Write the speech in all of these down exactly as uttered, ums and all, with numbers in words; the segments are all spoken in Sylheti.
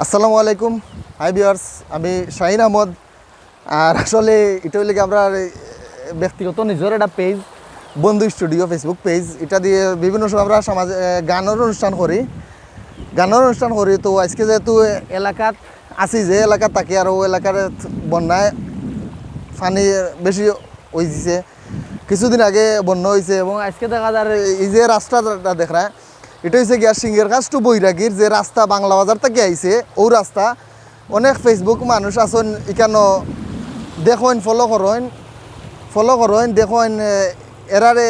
আসসালামু আলাইকুম। Hi viewers, আমি শাহিন আহমদ। আর আসলে ইটা অইলো গি আমরার ব্যক্তিগত নিজর একটা পেজ, বন্ধু স্টুডিও Facebook পেজ। ইটা দিয়া বিভিন্ন সময় আমরা সমাজে, এ, গানর অনুষ্ঠান করি, গানর অনুষ্ঠান করি। তো আইজকে যেহেতু এলাকাত আছি, যে এলাকাত থাকি, আর অউ এলাকার বন্যায় পানি বেশি অইছে, কিছুদিন আগে বন্যা অইছে, এবং আইজকে দেখা যার এই যে রাস্তাটা দেখরা, ইটা অইছে গিয়া সিঙ্গেরকাছ to বৈরাগীর যে রাস্তা, বাংলা বাজার থাকি আইছে অউ রাস্তা। অনেক Facebook মানুষ আছইন ইকানো দেখইন, ফলো করইন, ফলো করইন, দেখইন, এ, এরারে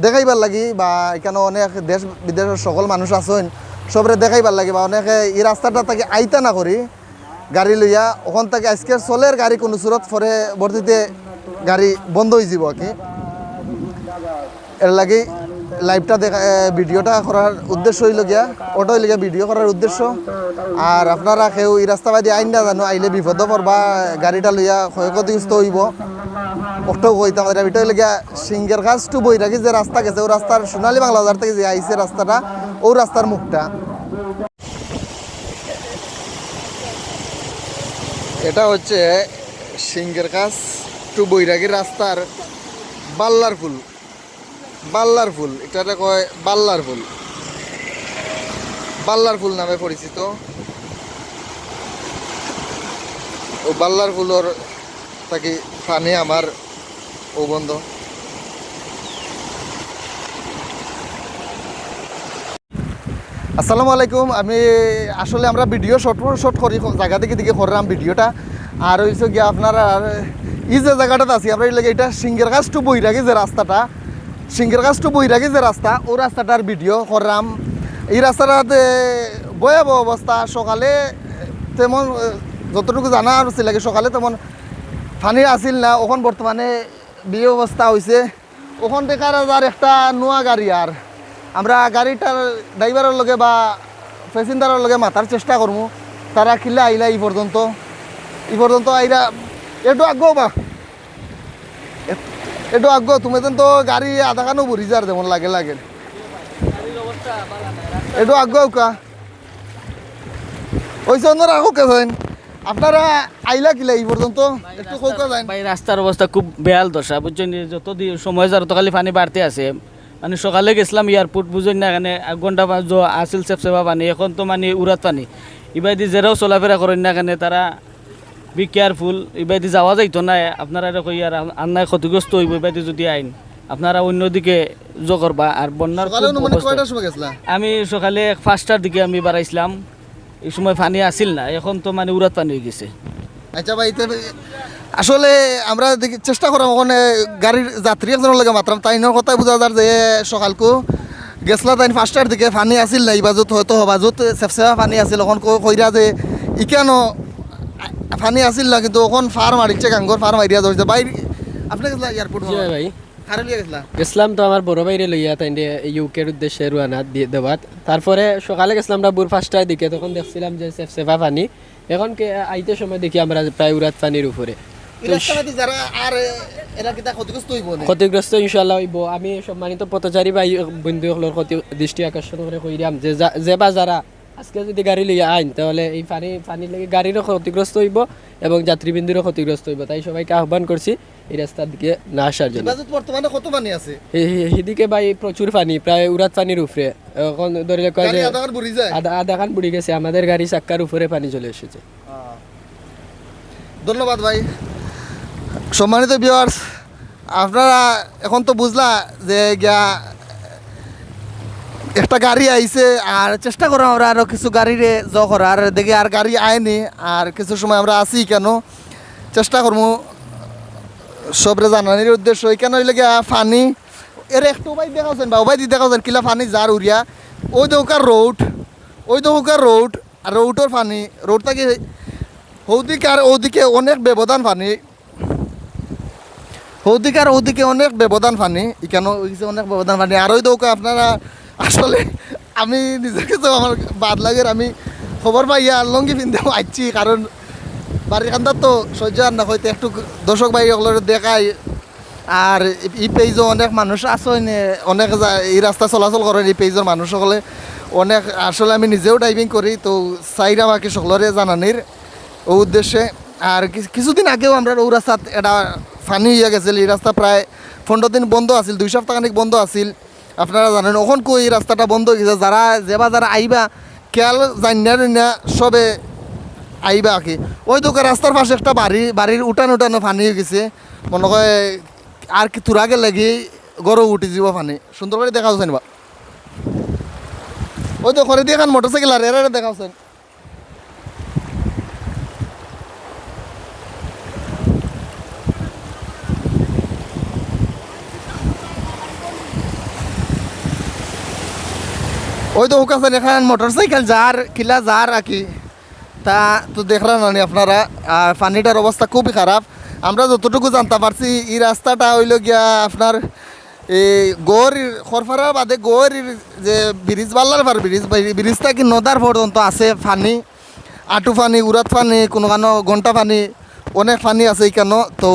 দেখাইবার লাগি বা ইকানো অনেক দেশ বিদেশর সকল মানুষ আছইন, সবরে দেখাইবার লাগি বা অনেকে ই রাস্তাটা থাকি আইতা না করি গাড়ি লইয়া, অখান থাকি আইজকে চলের গাড়ি কুনু সুরত, পরবর্তীতে গাড়ি বন্ধ অইযিবো আর কি। এর লাগি লাইভটা দেখা, এ, ভিডিওটা করার উদ্দেশ্য অইলো গিয়া, অটা অইলো গিয়া ভিডিও করার উদ্দেশ্য। আর আপনারা কেউ ই রাস্তা বাদি আইন না জানো, আইলে বিপদো পড়বা, গাড়িটা লইয়া ক্ষয়ক্ষতিগ্রস্ত অইবো। অটাও কইতাম, আর ইটা অইলো গিয়া সিঙ্গেরকাছ to বৈরাগী যে রাস্তা গেছে, অউ রাস্তার সোনালী বাংলা বাজার থাকি যে আইছে রাস্তাটা, অউ রাস্তার মুখটা। এটা হচ্ছে সিঙ্গেরকাছ to বৈরাগী রাস্তার বাল্লার ফুল। বাল্লার ফুল, ইটারে কয় বাল্লার ফুল, বাল্লার ফুল নামে পরিচিত। অউ বাল্লার ফুলর থাকি পানি আমার অউ বন্ধ। আসসালামু আলাইকুম। আমি আসলে আমরা ভিডিও শর্ট শর্ট করি, জাগা দেখি দেখি কররাম ভিডিওটা। আর অইছে গিয়া আপনারা ই যে জাগাটাত আছি আমরা, ইটা সিঙ্গেরকাছ to বৈরাগী যে রাস্তাটা, সিঙ্গেরকাছ to বৈরাগী যে রাস্তা, অউ রাস্তাটার ভিডিও কররাম। ই রাস্তাটাতে ভয়াবহ অবস্থা। সকালে তেমন, এ, যতটুকু জানা আর ছিল কি, সকালে তেমন পানি আছিল না, অখন বর্তমানে বি অবস্থা অইছে। অখন দেখা যার একটা নুয়া গাড়ি, আর আমরা গাড়িটার ড্রাইভারর লগে বা প্যাসেঞ্জারর লগে মাতার চেষ্টা করমু, তারা কিলা আইলা ই পর্যন্ত, ই পর্যন্ত আইরা। একটু আগুয়াও বা, এ-, একটু আগুয়াও, তুমি তো গাড়ি আধাখানও ভরি যার যেমন লাগে লাগে। একটু আগুয়াও কা। অইছে অন্যরা হোক কেন? আপনারা আইলা কিলা ই পর্যন্ত? একটু কউক্কা যাইন। ভাই, রাস্তার অবস্থা খুব বেহাল দশা, বুঝছইন নি? যত দি-, সময় যার তত খালি পানি বাড়তে আছে। মানে, সকালে গেছলাম এয়ারপোর্ট, বুঝছইন না, এখানে এক ঘন্টা পা-, জ-, আছিল সেপসেপা পানি, এখন তো, মানে, উরাত পানি। ইবাদি যেরাও চলাফেরা করইন না, এখানে তারা be careful, ইবাদি যাওয়া যাইতো না। আপনারারে কই আর আন-, আন্নায় ক্ষতিগ্রস্ত অইবো, ইবাদি যুদি আইন, আপনারা অন্যদিকে জ করবা। আর বন্যার সকালে খুব অনুমানিক অবস্থা। কয়টার সময় গেছলা? আমি সকালে পাঁচটার দিকে আমি বারাইছলাম। ই সময় পানি আছিল না, এখন তো মানে উরাত পানি অইগেছে। আচ্ছা ভাই, তে আসলে আমরা দেখি চেষ্টা কররাম, অখানো গাড়ির যাত্রী একজনর লগে মাতরাম, তাইনর কথায় বুঝা যার যে সকালকু গেছলা তাইন পাঁচটার দিকে, পানি আছিল না, ইবাজুত হয়তো হবাজুত সেপসেপা পানি আছিল, অখন ক-, কইরা যে ইকানো পানি আছিল না, কিন্তু অখন ফার মারিছে, গাঙ্গর ফার মারিয়া ধরছে। ভাই, আপনে গেছলা এয়ারপোর্ট? জি ভাই। কারে লইয়া গেছলা? গেছলাম তো আমার বড় ভাইরে লইয়া, তাইনরে ইউকের উদ্দেশ্যে রওয়ানা দি-, দেওয়াত। তারপরে সকালে গেছলাম আমরা ভোর পাঁচটার দিকে, তখন দেখছিলাম যে সেপসেপা পানি। এখন কে আইতে সময় দেখি আমরা প্রায় উরাত পানির উপরে। ই তো রাস্তাঘাটে যারা আর, এ, এরা কিতা ক্ষতিগ্রস্ত অইবো নি? ক্ষতিগ্রস্ত ইনশাআল্লাহ অইবো। আমি সম্মানিত পথচারী ভাই বন্ধু অকলর প্রতি দৃষ্টি আকর্ষণ করে কইরাম যে যা-, যে বা যারা আজকে যুদি গাড়ি লইয়া আইন, তাহলে ই পানি, পানির লাগি গাড়িরও ক্ষতিগ্রস্ত অইবো এবং যাত্রীবৃন্দরও ক্ষতিগ্রস্ত অইবো। তাই সবাইকে আহ্বান করছি ই রাস্তার দিকে না আসার জন্য। ইবাজুত বর্তমানে কত পানি আছে? হি-, হি-, হিদিকে ভাই প্রচুর পানি, প্রায় উরাত পানির উপরে। এখন ধরি রাখো গাড়ি যে আধাখান বুড়ি যায়? আধা, আধাখান বুড়ি গেছে, আমাদের গাড়ি চাক্কার উপরে পানি চলে এসেছে। আহ। ধন্যবাদ ভাই। সম্মানিত ভিউয়ার্স, আপনারা এখন তো বুঝলা যে গিয়া একটা গাড়ি আইছে, আর চেষ্টা করমু আমরা আরো কিছু গাড়িরে জ করার, দেখি আর গাড়ি আয়নি, আর কিছু সময় আমরা আছি ইকানো, চেষ্টা করমু সবরে জানানির উদ্দেশ্য। ইকানো অইলো গিয়া পানি, এর একটু ভাই দেখাছইন বা ভাই দি দেখাছইন কিলা পানি যার উড়িয়া, ওই দেখউক্কা রোড, ওই দেখউক্কা রোড, আর রোডর পানি, রোড থাকি হৌদিকে আর ওদিকে অনেক ব্যবধান পানি, হৌদিকে আর ওদিকে অনেক ব্যবধান পানি, ইকানো অইছে অনেক ব্যবধান পানি। আর ওই দেখউক্কা আপনারা, আসলে আমি নিজর কাছেও আমার বাদ লাগের, আমি খবর পাইয়া লুঙ্গি পিন্দিয়া আইছি, কারণ বাড়ির কান্দাত তো সহ্য আর না অইতে, একটু দর্শক ভাই অকলরে দেখাই। আর ই পেজও অনেক মানুষ আছইন, অনেক যা-, ই রাস্তা চলাচল করইন ই পেজর মানুষ অকলে। অনেক, আসলে আমি নিজেও ডাইভিং করি, তো চাইরাম আর কি সকলরে জানানির ও উদ্দেশ্যে। আর কি-, কিছুদিন আগেও আমরার ও রাস্তাত এটা পানি অইয়া গেছিল, ই রাস্তা প্রায় পনরো দিন বন্ধ আছিল, দুই সপ্তাহ খানিক বন্ধ আছিল। আপনারা জানইন, অখন কই ই রাস্তাটা বন্ধ অই গেছে। যারা, যেবা যারা আইবা, খেয়াল জানিয়া জানিয়া সবে আইবা আর কি। ওই দেখো রাস্তার পাশে একটা বাড়ি, বাড়ির উঠান উঠানো পানি অই গেছে, মনো অয় আর কি থুড়া গেলেগি ঘরো উঠি যিবো পানি। সুন্দর করি দেখাও চাইন বা, ওই দেখো রে, দেখান মোটরসাইকেল আর এরা দেখাও চাইন। ওই তো ওখানে এখান মোটরসাইকেল যার, কিলা যার আর কি, তা তো দেখরা না নি আপনারা। আর পানিটার অবস্থা খুবই খারাপ। আমরা যতটুকু জানতাম পারছি, ই রাস্তাটা অইলো গিয়া আপনার এই গোয়ারির, খরফারা বাদে গোয়ারির যে ব্রিজ, বাল্লার পার ব্রিজ, বা এই ব্রিজ থাকি নদার পর্যন্ত আছে পানি, আটু পানি, উরাত পানি, কুনুখানো ঘন্টা পানি, অনেক পানি আছে ইখানো। তো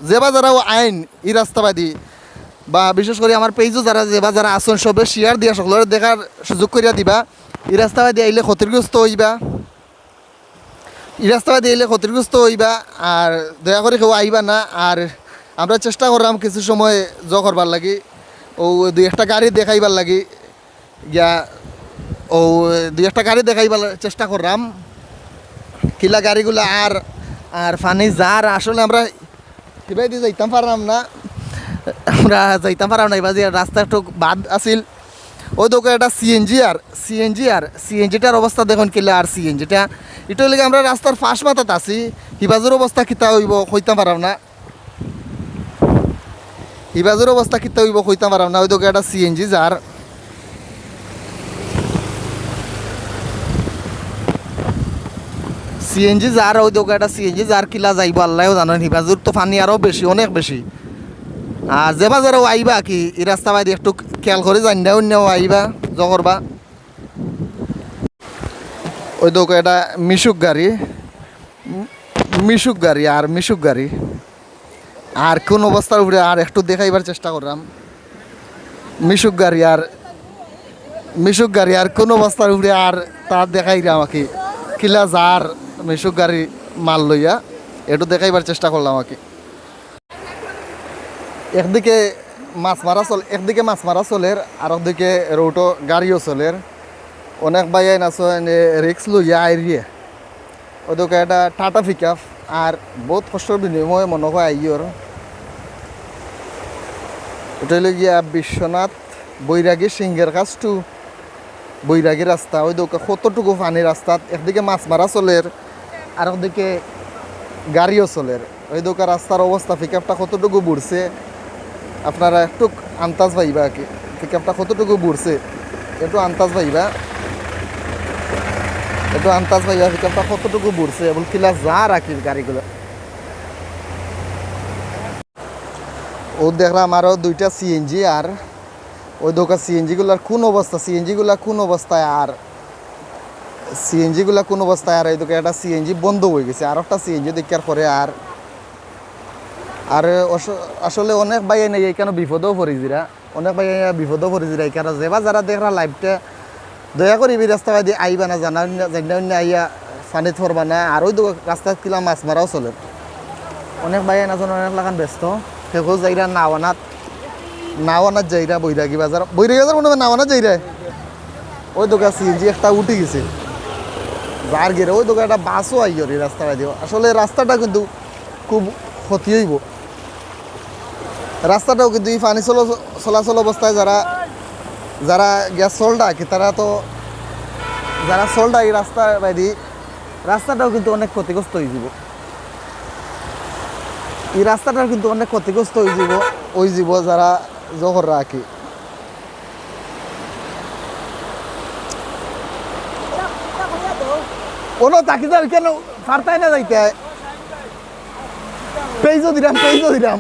যেবা যারাও আইন ই রাস্তাবাদি, বা বিশেষ করি আমার পেজও যারা, যেবা যারা আছইন, সবে শেয়ার দিয়া সকলরে দেখার সুযোগ করিয়া দিবা। ই রাস্তাবাদি আইলে ক্ষতিগ্রস্ত অইবা। ই রাস্তাবাদি আইলে ক্ষতিগ্রস্ত অইবা। আর দয়া করি কেউ আইবা না। আর আমরা চেষ্টা কররাম কিছু সময় জ করবার লাগি, ও দুই একটা গাড়ি দেখাইবার লাগি গিয়া, ও দুই একটা গাড়ি দেখাইবার চেষ্টা কররাম। কিলা গাড়িগুলা আর, আর পানি যার, আসলে আমরা হিবায়দি যাইতাম পাররাম না, আমরা যাইতাম পাররাম না, ইবাদি রাস্তা একটু বাদ আছিল। ওই দেখো একটা সিএনজি আর, সিএনজি আর, সিএনজিটার অবস্থা দেখইন কিলা। আর সিএনজিটা, ইটা অইলে আমরা রাস্তার পাশ মাথাত আছি, হিবাজুর অবস্থা কিতা অইবো কইতাম পাররাম না, হিবাজুর অবস্থা কিতা অইবো কইতাম পাররাম না। ওই দেখো একটা সিএনজি যার, সিএনজি যার, ওই দেখো একটা সিএনজি যার, কিলা যাইবো আল্লায়ও জানইন। হিবাজুর তো পানি আরো বেশি, অনেক বেশি। আর যেবা যারাও আইবা কি, ই রাস্তাবাদি একটু খেয়াল করি জানিয়া অইন্যাও আইবা, জ করবা। ওই দেখো এটা মিশুক গাড়ি, মিশুক গাড়ি আর মিশুক গাড়ি। আর কোন অবস্থার উপরে আর একটু দেখাইবার চেষ্টা কররাম। মিশুক গাড়ি আর, মিশুক গাড়ি আর কোন অবস্থার উপরে আর তা দেখাইরাম আর কি। কিলা যার মিশুক গাড়ি মাল লইয়া একটু দেখাইবার চেষ্টা করলাম আর কি। একদিকে মাছ মারা চল-, একদিকে মাছ মারা চলের, আর একদিকে রোডো গাড়িও চলের। অনেক ভাইয়াইন আছইন রিস্ক লইয়া আইরিয়ে। ওই দেখো একটা টাটা পিক আপ, আর বহুত কষ্টর বিনিময়ে মনো অয় আইয়র। ইটা অইলো গিয়া বিশ্বনাথ বৈরাগী সিংহের কাছ to বৈরাগী রাস্তা। ওই দেখো কতটুকু পানি রাস্তাত, একদিকে মাছ মারা চলের, আর একদিকে গাড়িও চলের। ওই দেখো রাস্তার অবস্থা, পিক আপটা কতটুকু বুড়ছে, আপনারা একটু আন্দাজ পাইবা আর কি, পিক আপটা কতটুকু বুড়ছে, একটু আন্দাজ পাইবা, একটু আন্দাজ পাইবা পিক আপটা কতটুকু বুড়ছে এবং কিলা যার আর কি গাড়িগুলা। ও দেখরাম আরো দুইটা সিএনজি, আর ওই দেখো সিএনজি গুলার কোন অবস্থা, সিএনজি গুলা কোন অবস্থায়, আর সিএনজি গুলা কোন অবস্থায়, আর এই দেখো একটা সিএনজি বন্ধ অই গেছে, আর একটা সিএনজি দেখার পরে আর, আর অস-, আসলে অনেক ভাইয়াইন ইখানো বিপদও পড়ি যিরা, অনেক ভাইয়াইন বিপদও পড়ি যিরা ইখানো। যেবা যারা দেখরা লাইভটা, দয়া করি ই রাস্তাবাদি আইবা না, জানা অইন্য, জানা অইন্য আইয়া পানিত পড়বা না। আর ওই দেখো রাস্তাত কিলা মাছ মারাও চলের। অনেক ভাইয়াইন আছইন অনেক লাখান ব্যস্ত, কেউ যাইরা নাওয়ানাত, নাওয়ানাত যাইরা বৈরাগী বাজার, বৈরাগী বাজার মনো অয় নাওয়ানাত যাইরা। ওই দেখো সিএনজি একটা উঠি গেছে, যার গেরে। ওই দেখো একটা বাসও আইয়র ই রাস্তাবাদি। আসলে রাস্তাটা কিন্তু খুব ক্ষতি অইবো। রাস্তাটাও কিন্তু ই পানি চল-, চলাচল অবস্থায় যারা, যারা গিয়া চলরা কি, তারা তো, যারা চলরা ই রাস্তাবাদি, রাস্তাটাও কিন্তু অনেক ক্ষতিগ্রস্ত অই যিবো। ই রাস্তাটাও কিন্তু অনেক ক্ষতিগ্রস্ত অই যিবো, অই যিবো যারা জ কররা আর কি। অনো তাকি যাও, কেনে পারতায় না যাইতায়? পেজও দিলাম, পেজও দিলাম।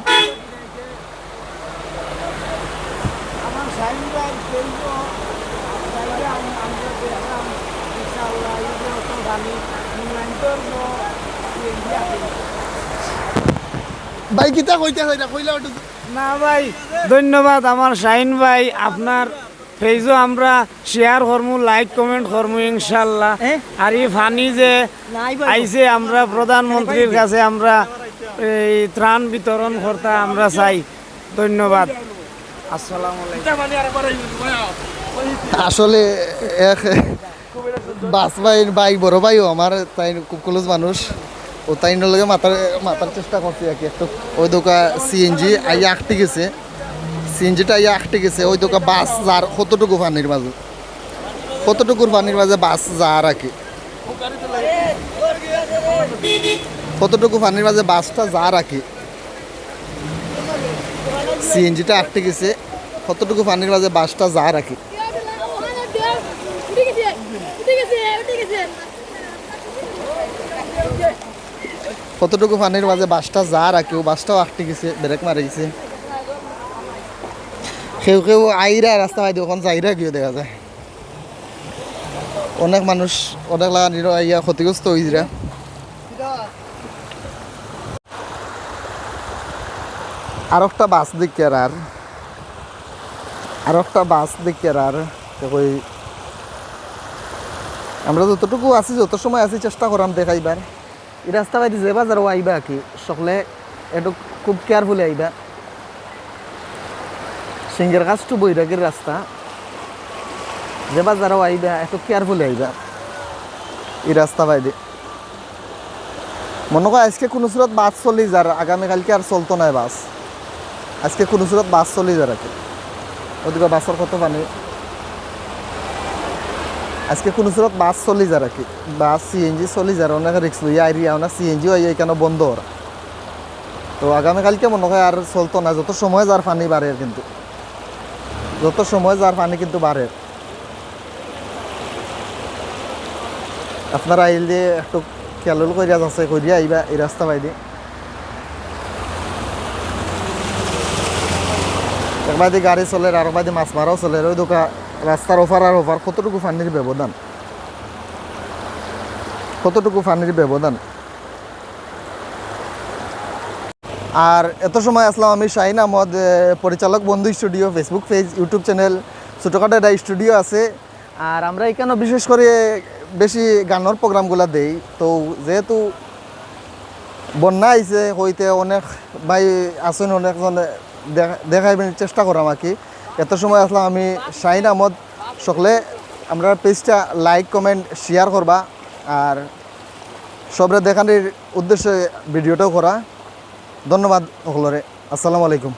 ভাই, কিতা কইতা চাইরা, কইলা ওটা। না ভাই, ধন্যবাদ আমার শাহিন ভাই, আপনার পেজও আমরা শেয়ার করমু, লাইক কমেন্ট করমু ইনশাল্লাহ। এ? আর এই ফানি যে নাই ভাই। আইছে, আমরা প্রধানমন্ত্রীর কাছে আমরা এই ত্রাণ বিতরণ করতা আমরা চাই। ধন্যবাদ। আসসালামু আলাইকুম। আসলে এক বাস ভাই, ভাই, বড় ভাইও আমার, তাই খুব ক্লোজ মানুষ। ও তাই লগে মাতার, মাতার চেষ্টা করছি আর কি একটু। ওই দোকা সিএনজি আইয়া আটকে গেছে, সিএনজিটা আইয়া আটকে গেছে। ওই দোকা বাস যার কতটুকু পানির মাঝে, কতটুকুর পানির মাঝে বাস যার আর কি, কতটুকু পানির মাঝে বাসটা যার আর কি। সিএনজিটা আটকে গেছে, কতটুকু পানির মাঝে বাসটা যার আর কি। কতটুকু পানির মাঝে বাসটা যার আর কি, ও বাসটাও আটকে গেছে, ব্রেক মারি গেছে। কেউ কেউ আইরা রাস্তা বাইদে, ওখান যাইরা কেউ দেখা যায়। অনেক মানুষ, অনেক লাগানির ইয়া ক্ষতিগ্রস্ত হইরা। আর একটা বাস দেখিয়ার আর, আর একটা বাস দেখিয়ার আর, তো কই, আমরা যতটুকু আছি, যত সময় আছি, চেষ্টা করাম দেখাইবার। এই রাস্তা বাইদে যে বাজারও আইবা কি, সকলে একটু খুব কেয়ারফুলি আইবা। সিঙ্গের কাছ টু বৈরাগীর রাস্তা, যে বাজারও আইবা, একটু কেয়ারফুলি আইবা। এই রাস্তা বাইদে মনে হয় আজকে কোনো সুরত বাস চলি যার, আগামীকালকে আর চলতো নায় বাস। আজকে কোনো সুরত বাস চলি যার আর কি। ওদিকে বাসর কত পানি। আজকে কোনো সুরত বাস চলি যার আর কি, বাস সিএনজি চলি যার, অনেক রিক্স লইয়া আইরিয়া, অনেক সিএনজি হইয়া এখানে বন্ধ ওরা। তো আগামীকালকে মনে হয় আর চলতো না, যত সময় যার পানি বাড়ের কিন্তু, যত সময় যার পানি কিন্তু বাড়ের। আপনারা আইলে একটু খেয়াল করিয়া যাচাই করিয়া আইবা এই রাস্তা বাইদে। এক বাইদে গাড়ি চলের, আর বাইদে মাছ মারাও চলের। ওই দোকা রাস্তার ওপার আর ওপার কতটুকু পানির ব্যবধান, কতটুকু পানির ব্যবধান। আর এত সময় আসলাম আমি শাহিন আহমদ, এ, পরিচালক বন্ধু studio, Facebook page, YouTube channel, ছোটোখাটো একটা স্টুডিও আছে। আর আমরা এখানে বিশেষ করে বেশি গানর প্রোগ্রামগুলা দেই। তো যেহেতু বন্যা আইছে, হইতে অনেক ভাই আছেন, অনেকজন দেখা-, দেখাইবার চেষ্টা করাম আর কি। এত সময় আসলাম আমি শাহিন আহমদ। সকলে আমরা পেজটা লাইক, কমেন্ট, শেয়ার করবা। আর সবরে দেখানির উদ্দেশ্যে ভিডিওটাও করা। ধন্যবাদ সকলরে। আসসালামু আলাইকুম।